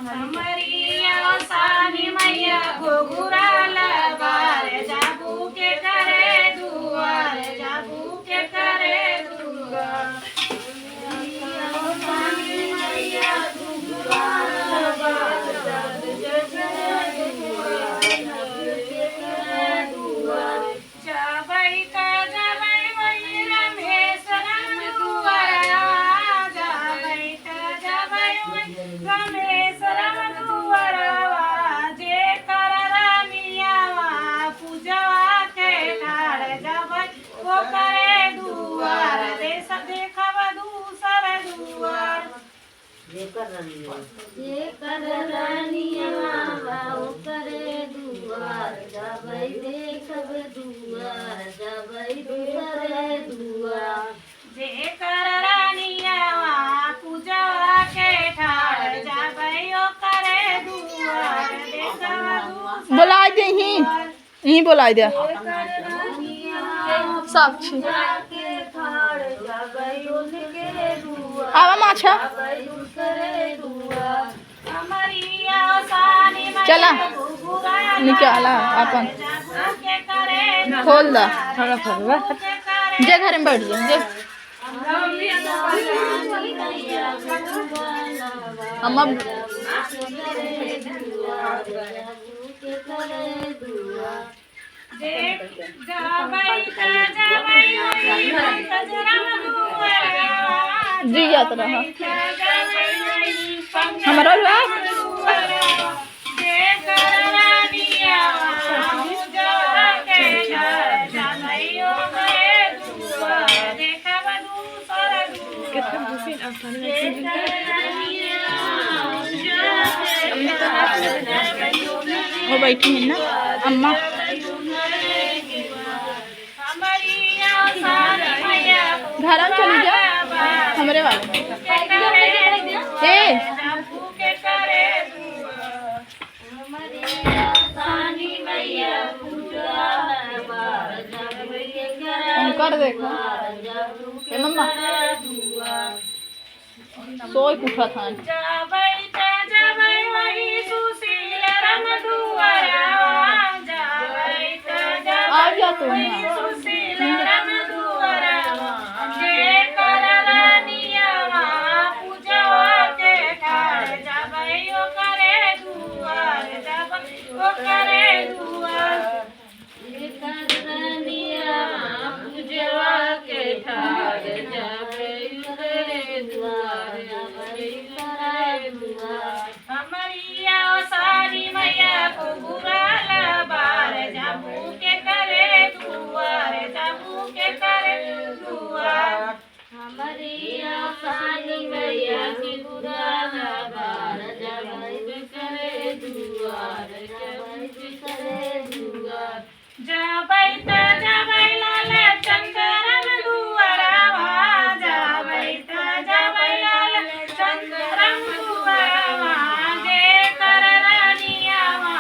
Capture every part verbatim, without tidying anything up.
हमरी अवसानी मैया घुघुराला बार, जाबू के करे दुआर, जाबू के करे दुआर। जबै त जबै वही रमेश राम दुआरा, जबै त जबै वही रमेश राम दुआरा, जेकर रानियावा पूजवा के ठाड़ जबै ओकरे दुआर, देस देखब दूसर दुआर। जेकर रानिया। जेकर रानिया बा ओकरे दुआर, जबै देखब दुआर, जबै दूसरे दुआर। जेकर रानिया बा पूजवा के ठाड़, जबै ओकरे दुआर, देखब दूसरे बोलाइ देही। दुआर। यहीं बोलाइ दे। साक्षी। आवा माछा। चला, निकाला आपन। खोल दा। जे घर में बैठ जा, जे। हम अब जी जात रहा। हमरा हुआ। वो बैठी है ना अम्मा। घर में चली जा, हमरे वाले। ए, उनकर देखो। ए मम्मा, सोई के उठत हन। आ जा तू ना। हमरी अवसानी मैया घुघुराला बार, जाबू के करे दुआर, जाबू के करे दुआर। हमरी अवसानी मैया घुघुराला बार, जाबू के करे दुआर, जाबू के करे दुआर। जाबै त जाबै लाल चंद्रम दुआरवा, जाबै त जाबै लाल चंद्रम दुआरवा, जेकर रानियावा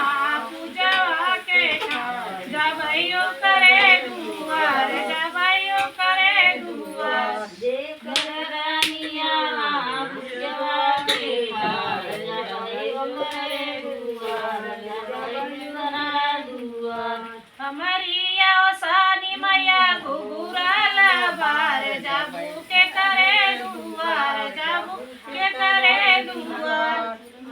पूजवा के ठार, जाबै ओकरे दुआर, जाबै ओकरे दुआर। जेकर रानियावा पूजवा के ठार, जाबै ओकरे दुआर, जाबै ओकरे दुआर। हमरी अवसानी मैया घुघुराला बार, जाबू के करे दुआर, जाबू के करे दुआर।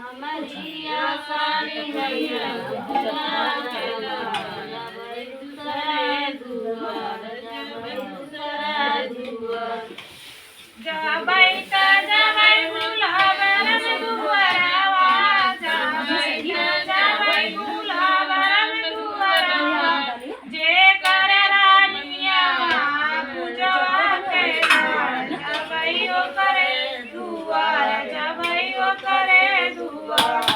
हमरी अवसानी मैया घुघुराला बार, जाबू के करे दुआर, जाबू के करे दुआर। जाबै त जाबै गुलाब रंग दुआरवा, जाबै त जाबै गुलाब रंग दुआरवा, जेकर रानियावा पूजवा के ठार, जाबै ओकरे दुआर, जाबै ओकरे दुआर।